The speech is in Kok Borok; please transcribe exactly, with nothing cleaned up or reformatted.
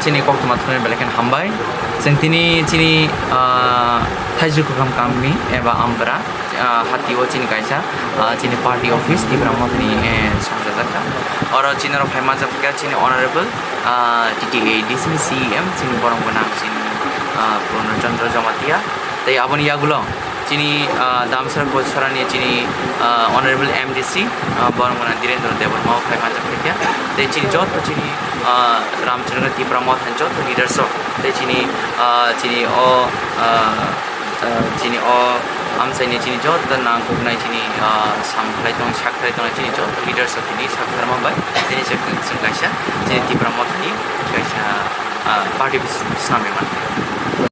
Chini koktwma thumnai belai kheno hambai. Chwng tini chini, ah, Thaiju Kwkham Kamni eba Ambra, ah, hati o chini kaisa, ah, chini party office Tipra Mothani, eh, songchajak kha. Oro chini oro phai manjak kha chini honorable, ah, T T A D C ni C E M chini borom gwnang chini, ah, Purno Chandra Jamatia. Tei aboni yagulo chini, ah, Damsara Kochorani chini, ah, Honorable M D C, ah, borom gwnang Dhirendra Debbarma o phai manjak kha. Tei chini joto chini, ah, Ramchandra Tipra Mothani joto leaders rok tei chini, ah, chini o, ah, ah, chini o amchaini chini joto nangkuknai chini, ah, samkhlai tong, sakhlai tongnai chini joto leaders rok tini sakharma bai tini chwng, chwng kaisa chini Tipra Mothani kaisa, ah, party bwswk swnamwi mankha.